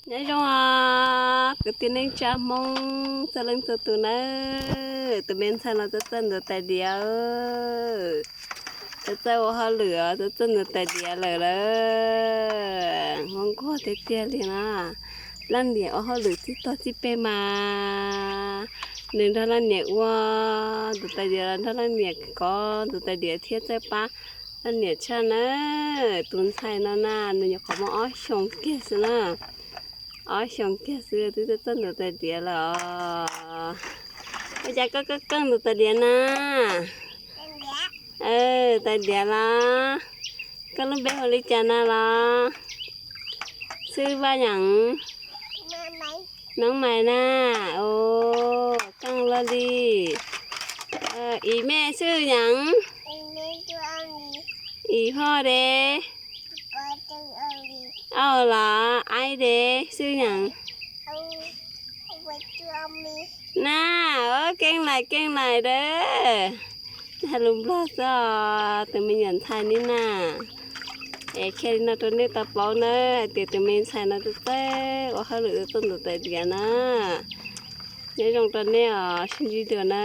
Nyob zoo os kwv tij neej tsa Hmoob txhua leej txhua tus nawb. Tus me ntxhais no txawj txawj ntxuav tais diav, txawj txawj ua hauj lwm os, txawj txawj ntxuav tais diav lawm lauj. Nquag nquag tiag tiag li na. Leej niam ua hauj lwm txij tog txij peg mas nws nrog leej niam ua ntxuav tais diav los nrog leej niam kov ntxuav tais diav thiab txawj pab leej niam tshaj na. Tus ntxhais no na nws nyuam qhuav muaj ob xyoos kiag xwb na. Ob xyoos kiag xwb twb txawj txawj ntxuav tais diav lawm os. Ua cas koj keej keej ntxuav tais diav na? Tais diav los? Koj lub npe hu li cas na los? Xwb Vaj Yeem. Noob Maiv na. Keej luaj li. Ib me xwb Yeem. Ib hoj de. Au los aib de xwb Yeem. Na, keej lais keej lais dab. Hais lus Nplog xwb os tus me nyuam ntxhais ni na. Es qhia li no rau nej tau paub na hais tias tus me ntxhais no txawj txawj ua hauj lwm txawj ntxuav tais diav na. Nyob zoo rau nej os, sib ntsib dua na.